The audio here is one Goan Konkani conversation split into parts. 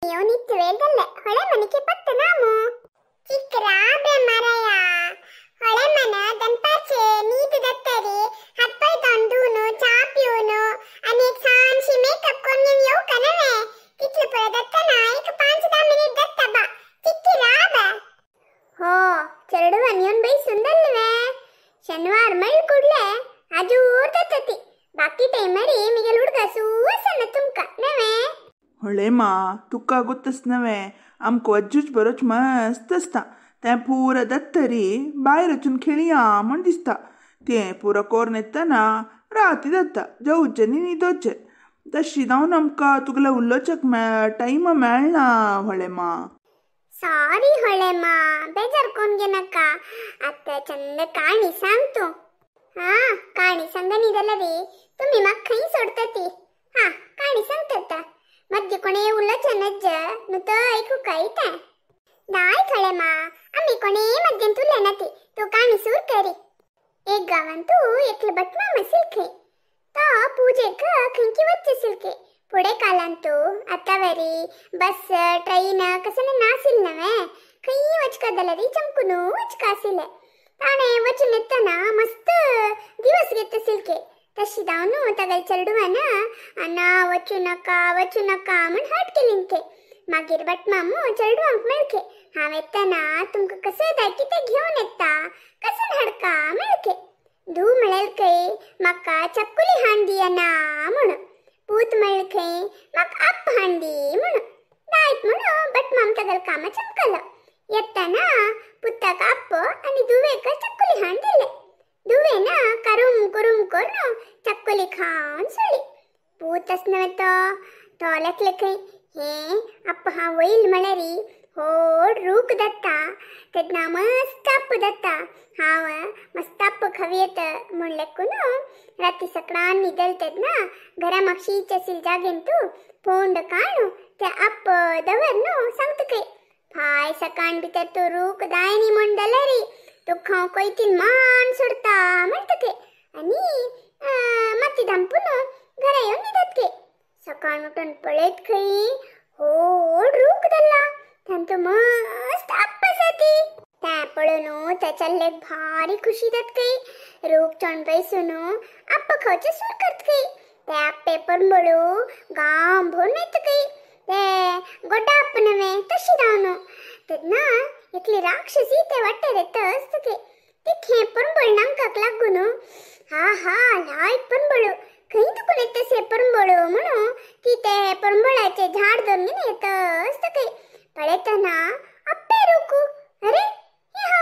ನಿತ್ತು ವೇಲ್ದಲ್ಲೆ ಹೊಳೆ ಮನಿಕೆ ಪತ್ತ ನಾಮು ಚಿಕ್ಕರಾಬ್ರೆ ಮರಯ ಹೊಳೆ ಮನ ದನ್ಪಾಚೆ ನೀದು ದತ್ತರಿ ಹತ್ಪೈ ತೊಂದೂನು ಚಾಪ್ಯೂನು ಅನೇಕ ಸಾನ್ಶಿ ಮೇಕಪ್ ಕೊನ್ಯನ್ ಯೋ ಕನವೆ ತಿತ್ಲು ಪುರ ದತ್ತನ ಏಕ 5 ಮಿನಿಟ್ ದತ್ತ ಬಾ ಚಿಕ್ಕಿರಾಬ ಹೋ ಚರಡುವ ನಿಯನ್ ಬೈ ಸುಂದಲ್ವೇ ಶನಿವಾರ ಮಳ್ ಕೂಡ್ಲೆ ಅಜೂರ್ ದತ್ತತಿ ಬಾಕಿ ಟೈಮರಿ ಮಿಗಲ್ ಹುಡುಗ ಸೂಸನ್ನ ತುಮ್ಕ ನವೆ ಹೊಳೆಮಾ ತುಕ್ಕ ಗೊತ್ತಸ್ನವೆ आमको अज्जूच बरोच मस्त आसता तें पुरा दत्तरी भायर वचून खेळया म्हण दिसता तें पुरा कोरून येतना राती जाता जेवचें न्ही न्हिदोचें तशी जावन आमकां तुगेलें उलोवच्याक टायम मेळना होळेमा. सारी होळेमा बेजार कोण घेनाका आतां चंद काणी सांग तूं. हां काणी सांग न्ही जाल्यार तुमी म्हाका खंय सोडटा ती. हां काणी सांगता मध्य कोणे उलोवचें नज्ज न्हू तो आयकूंक येता. दाय थोडे मा आमी कोणे मध्यंत उलयना ती तूं काणी सूर करी. एक गांवांत तूं एकलो भटमाम आशिल्लो खंय तो पुजेक खंयकी वचचें आशिल्लें. फुडें कालांत तूं आतां वरी बस ट्रेन कसलें नाशिल्लें न्हय खंय वचका जाल्यार चमकून वचका आशिल्लें. ताणें वचून येतना मस्त दिवस घेत आशिल्लें. तशी जावन तागेल्या चेडवान ना वचूं नाका वचूं नाका म्हूण हट केली खे. मागीर भटमामू चेडवांक मेळखे हांव येतना तुमकां कसं जाय कितें घेवन येता कसन हाडका मेळखे. धूव म्हणलें खंय म्हाका चकुली हाण दियना म्हूण. पूत म्हणलें खंय म्हाका आप्प हाण दी म्हूण. दायत म्हूण भटमाम तागेल्या कामां चमकलो. येतना पुताक आप्प आनी धुवेक चकुली हाण दिलें. धुवेन करूम कुरूम करून चक्कुली खावन सोडली. पूत आसना तो तो लेखले खंय हें आप्प हांव वयल म्हळ्यार व्हड रूख जाता तेन्ना मस्त आप्प जाता हांव मस्त आप्प खावयेत म्हूण लेखून राती सकाळान न्हिदल तेन्ना घरा मागशीच आशिल्ले जागेन तूं फोंड काडून तें आप्प दवर न्हू सांगता खंय. फाय सकाळ भितर तूं रूख जायनी म्हूण जाल्यार तुका हांव कोयतीन मान सोडता म्हणटा खे आनी माती धांपून घरा येवन न्हिदत खे. सकाळ उठून पळयत खंय व्हड रूख धरला तांतू मस्त आप्प आसा ती. तें पळोवन त्या चल्लेक भारी खुशी जात खंय. रूख चोण बैसून आप्प खावचें सूर करत खंय. ते आप्पे परंबळू गांव भरून येता खंय. ते गोड्डा आप्प नवे तशी जावन तेन्ना एकली राक्षसी ते वाटेर येता आसता खे. ती खें परंबळ नांकाक लागून हा हा लायक परंबळ खंय दुखून येता से परंबळ म्हणून ती ते परंबळाचें झाड धरून येता आसता खंय. पळयतना आप्पे रुकू अरे हे हा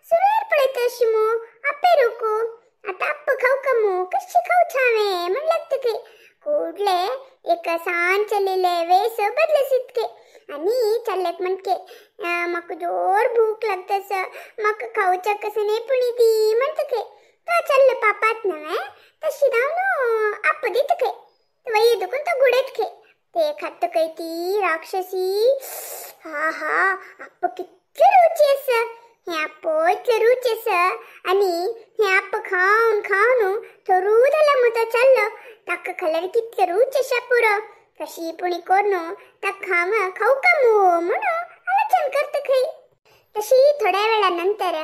सुरवेर पळयता अशी मू आप्पे रुकू आतां आप्प खावं का मू कशी खावचें हांवें म्हण लागता खंय. कुडले एक सान चलिल्ले वेस बदलसीत खे आनी चल्ल्याक म्हणके म्हाका जोर भूक लागता म्हाका खावच्या कसं न्ही पुणी दी म्हणटा खे. तो चल्लो पापात न्हय तशी जावन आप्प दिता खे. वयर दुखून तो गुडयत खे. ते खात खंय ती राक्षसी हा हा आप्प कितलें रुची आसा हें आप्प इतलें रुची आसा आनी हें आप्प खावन खावन थोरू जाला मू तो चल्लो ताका खाल्यार कितलें रुच आसा पुरो कशी पुणी करून ताका हांव खावं का मू म्हणून आलोचन करता खंय. तशी थोड्या वेळा नंतर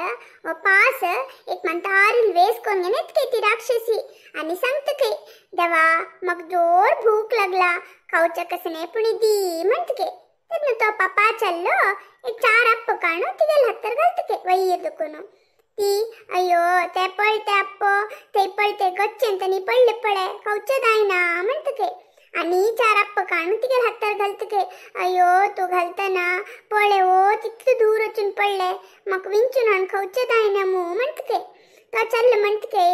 पास एक म्हातारी वेस करून घेत खंय ती राक्षसी आनी सांगता खंय देवा म्हाका जोर भूक लागला खावच्या कसं न्ही पुणी दी म्हणटा खे. तेन्ना तो पापा चल्लो एक 4 आप्प काडून तिगेल्या हातार घालता खे वयर दुखून. ती अयो ते पळय ते आप्प थंय पळय ते गच्चेन तांणी पडले पळय खावचें जायना म्हणटा खे. आनी 4 आप्प काडून तिगेल्या हातार घालता खे. अयो तूं घालतना पळय हो तितलें दूर वचून पडलें म्हाका विंचून हाडून खावचें जायना मू म्हणटा खे. तो चल्लो म्हणटा खे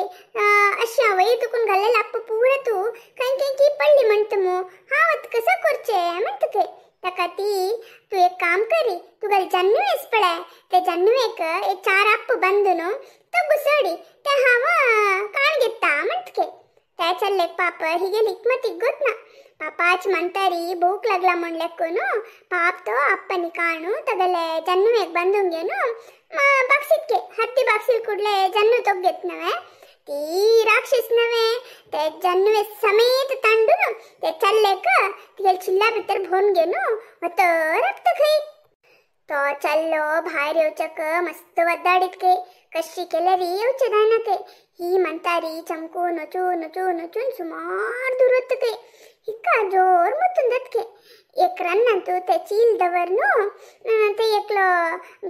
अशें हांव वयर दुखून घाल्लेलें आप्प पुरो तूं खंय खंय की पडली म्हणटा मू हांव आतां कसो करचें म्हणटा खे. ताका ती तूं एक काम करी तुगेले जन्नुवेस पळय ते जन्नुवेक एक 4 आप्प बांदून तो घुसडी तें हांव काण घेता म्हणटा खे. त्या चल्लेक पाप हिगेली हिकमतीक गोत ना. पापाच म्हणटारी भूक लागला म्हूण लेखून पाप तो आप्पानी काणू तागेले जन्नुवेक बांदून घेवन बागसीत खे. हत्ती बागसील कुडले जन्नू तोग घेत न्हय ती राक्षस नव्हे ते जानवे समेत तांडून ते चल्लेक तिगेल चिल्ला भितर भोवन घेवन वत रक्त खंय. तो चल्लो भायर येवचक मस्त वद्दाडीत के कशी केल्यारी येवचे जायना के. ही म्हणतारी चमकून वचून वचून वचून सुमार दूर वत के हिका जोर मुतून जात के. एक रान्नांतू ते चील दवरनु ते एकलो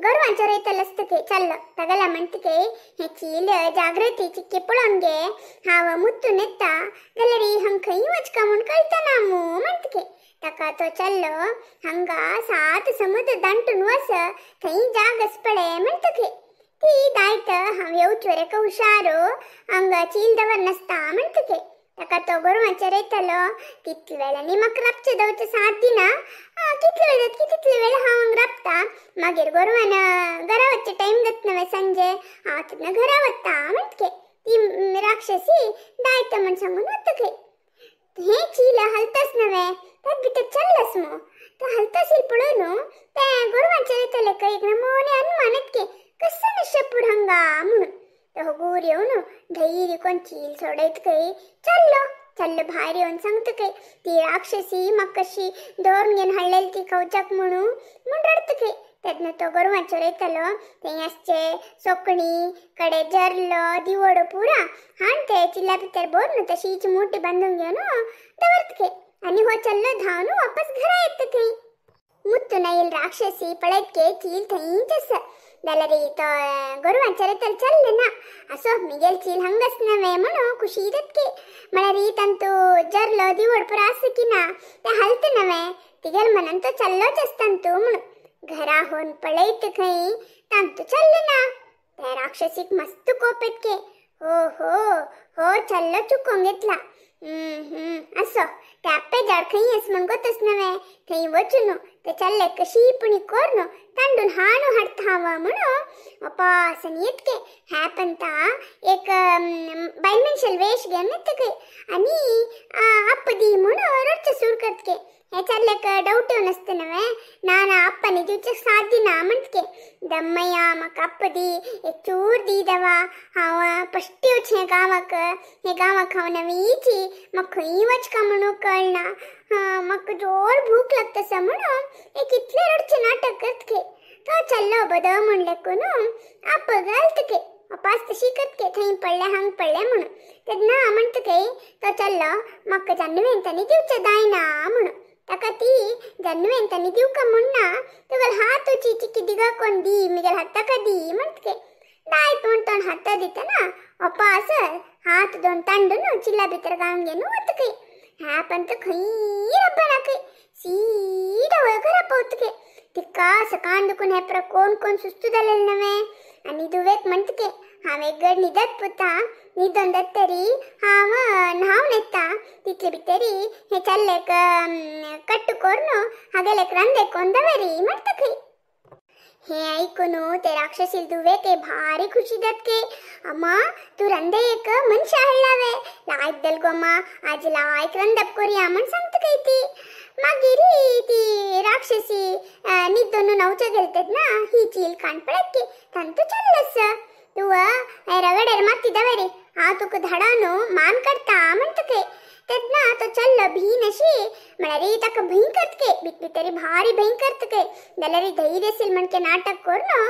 गोरवांचो रयतलो आसता के चल्लो तागेल्या म्हणटा के हे चील जागृती चिक्की पळोवन गे हांव मुतून येता जाल्यार हांग खंय वचका म्हूण कळटना मू म्हणटा के. ताका तो चल्लो हांगा 7 समुद्र दांटून वस थंय जाग आस पळय म्हणटा के. ती दायत हांव येवचो रे हुशारो हांगा चील दवर नासता म्हणटा के. ताका तो गोरवांचेर येतलो तितले वेळांनी म्हाका राबचें दवरचें साथ दिना कितले वेळ जाता की तितले वेळ हांव हांगा राबता मागीर गोरवान घरा वचचें टायम जाता न्हय सांजे हांव तेन्ना घरा वता म्हणटा के. ती राक्षसी दायत म्हण सांगून वता खंय. हे चील हलताच नव्हे त्यात भितर चल्लस मू तो हलताशील पळोवन ते गोरवांचेर येतले खंय एक नमोने अनुमानत के कसं नशपूर हंगा म्हणून. तो हगूर येवन धैर्य कोण चील सोडयत खंय चल्लो चल्लो भायर येवन सांगता खंय ती राक्षसी म्हाका कशी दवरून घेवन हाडलेली ती खावच्याक म्हणून म्हूण रडटा खंय. तेन्ना तो गोरवांचेर येतलो थंय आसचे सोकणी कडे जरलो दिवडो पुरा हाण ते चिल्ला भितर भरून तशीच मोठी बांदून घेवन दवरता खंय. आनी हो चल्लो धांवन वापस घरा येता खंय. मुत्तून आयल राक्षसी पळयत के चील थंयच आसा जाल्यार तो गोरवांचेर येतलो चल्लें ना असो मिगेल चील हांगाच नव्हे म्हणून खुशी जात के. म्हळ्यार तांतू जरलो दिवड पुरा आसा की ना ते हालता नव्हे तिगेल मनान तो चल्लोच आसता तूं म्हणून. घरा होऊन पळयत खंय तांतू चल्लें ना. त्या राक्षसीक मस्त कोप येत के हो हो हो चल्लो चुकोवन घेतला असो ते आप्पे झाड खंय आस म्हण गोतच नव्हे थंय वचून ते चल्ले कशी पुणी कोरून तांडून हाणू हाडटा हांव म्हणून वापस येत के. ह्या पंता एक बायल मनशाल वेश घेवन येता खंय आनी आप्प दी म्हणून रडचें सुरू करता के. हे चल्ल्याक डावट येवन आसता नव्हे ना ना आप्पानी दिवचें साथ दिना म्हणटा के. दम्मया म्हाका आप्प दी एक चूर दी दवा हांव पश्टी वचें गांवाक हे गांवाक हांव नवीची म्हाका खंय वचका म्हणून कळना म्हाका जोर भूक लागता आसा म्हणून एक इतलें रडचें नाटक करता के. तो चल्लो बद म्हणलें न्हू आप्प घालता के वापस तशी करता के थंय पडलें हांग पडलें म्हणून. तेन्ना म्हणटा के तो चल्लो म्हाका जानवेंतांनी दिवचें जायना म्हणून. ताका ती जानवेंतांनी दिवका म्हूण ना तुगेल हात उची चिकी दिगा कोण दी मिगेल हाताका दी म्हणटा के. दायत म्हण तोण हाता दितना वापस हात दोन तांडून चिल्ला भितर घालून घेवन वता खंय. ह्या पंत खंय रब्बना खंय सीधा वय घरा पावता खंय. तिका सकाळ दुखून हे पर कोण कोण सुस्तू जालेलें नव्हे आनी दुवेक म्हणटा के हांव एक गड न्हिदत पुता न्हिदोन जातरी हांव न्हांवन येता तितले भितरी हे चल्लेक कट्ट करून हागेलेक रांदे कोण दवरी म्हणटा खंय. हे ऐकून ते राक्षसील दुवेक भारी खुशी जात के अम्मा तूं रंदे एक मनशा हाडलावे लायक दल गो अम्मा आज लायक रंदप कोरया म्हण सांगता खंय ती. मागीर ती राक्षसी न्हिदोन न्हांवचे गेलतेत ना ही चील कान पळयत की तांतू चल्लस तूं रगड्यार माती दवरी हांव तुका धाडावन मान काडटा म्हणटा खंय. तेन्ना तो चल्लो भीन अशी म्हळ्यार ताका भंय करता के भीत भितरी भारी भंय करता के. जाल्यार धैर्य आशिल्लें म्हणके नाटक करून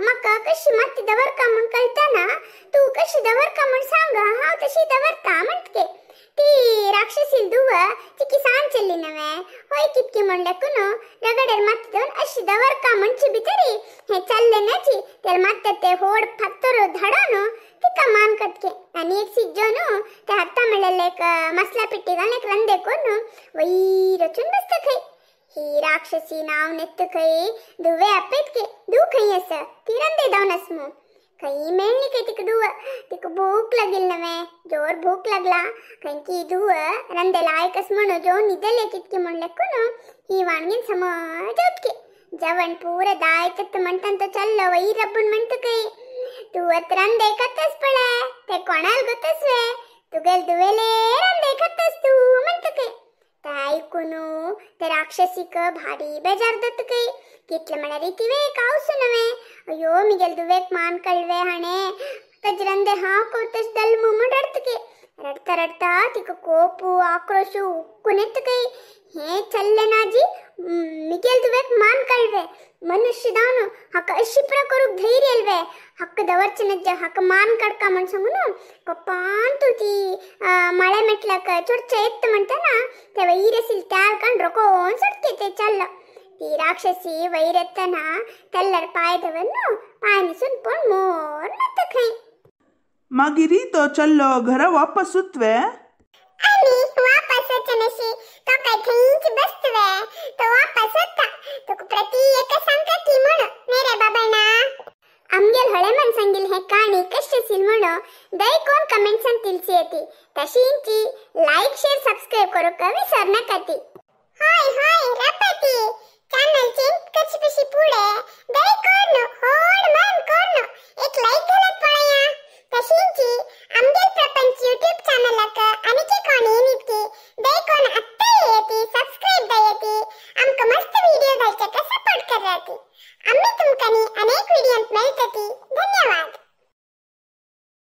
म्हाका कशी माती दवरका म्हूण कळटा ना तूं कशी दवरका म्हूण सांग हांव तशी दवरता म्हणटा के. ती राक्षसील दुव चिकी सांज चल्ली नव्हे होय कितकी म्हणलें न्हू रगड्यार माती दवरून अशी दवरका म्हणचे भितरी हे चल्ले नाची तेल मात्ता ते होड फातर धाडून तिका मान कटके आनी एक सिज्जो न्हू ते हाता मेळ्ळेलें एक मसला पिट्टी घालून एक रंदे करून वयर वचून बसता खंय. ही राक्षसी नांव नेत्त खंय दुवे आपयत के दू खंय आसा ती रंदे धांवन आस मू खंय मेळ्ळी खंय तिका दुव तिका भूक लागिल्ली नव्हे जोर भूक लागला खंय की दुव रंदे लायक आस म्हणून जेवन न्हिदले कितकी म्हणलें न्हू ही वाणगीन समज उठके जेवण पुरा दायत म्हणटान तो चल्लो वयर रब्बून म्हणटा खंय तूं आतां रंदे खातास पळय ते कोणाक गोतस वे तुगेल दुवेले रंदे खातास तूं म्हणटा खंय. ते आयकून ते राक्षसीक भारी बेजार जाता खंय. कितले म्हळ्यार तिवें कावसू नव्हे अयो मिगेल दुवेक मान कळवे हाणें तजरंदे हाँ कोतस दल मुम रडतके रडता रडता तिका कोपु आक्रोशु उक्कुनेत्तकೈ ಹೇ ಚಲ್ಲೆನಾಜಿ ಮಿಗೆಲ್ ದುವೆಕ್ ಮಾನ್ ಕಳ್ವೆ ಮನುಷ್ಯದಾನು ಹಕ್ಕ ಅಶಿಪ್ರ ಕೊರುಕ್ ಧೈರ್ಯ ಅಲ್ವೇ ಹಕ್ಕ ದವರ್ಚನಜ್ಜ ಹಕ್ಕ ಮಾನ್ ಕಡ್ಕ ಮನ್ಸಂಗುನು ಕೊಪ್ಪಾಂತು ತಿ ಮಳೆ ಮೆಟ್ಲಕ ಚೊಡ್ಚ ಎತ್ತು ಮಂಟನ ते ವೈರಸಿಲ್ ತ್ಯಾಳ್ಕಂಡ್ ರೊಕೋನ್ ಸೊಟ್ಕೆತೆ ಚಲ್ಲ ತಿ ರಾಕ್ಷಸಿ ವೈರತ್ತನ ತೆಲ್ಲರ್ ಪಾಯದವನ್ನು ಪಾಯನಿಸುನ್ ಪೊಣ್ ಮೋರ್ ಮತ್ತ ಖೈ मागीर तो चल्लो घरा वापस उत्वे आणि वापस वचनशी तो काय थंयच बसतवे तो वापस वता तुका प्रति एक सांगता की म्हण मेरे बाबांना आमगेल हळेमन सांगिल हे काणी कशी असेल म्हणून दय कोण कमेंट्सान तिलसी येते तशींची लाईक शेअर सबस्क्राईब करूक विसर नका ती. हाय हाय रपती चॅनल चेंज करचे पशी पुढे दय कोण होड मन कोण एक लाईक घालत पळया. तशींची आमगेल प्रपंच यूट्यूब चॅनलाक आनीक कोण येनीत दय कोण आत्ता येती सबस्क्राईब दयती आमकां मस्त व्हिडिओ घालच्याक सपोर्ट कराती. आम्ही तुमकां अनेक व्हिडिओंत मेळटती. धन्यवाद.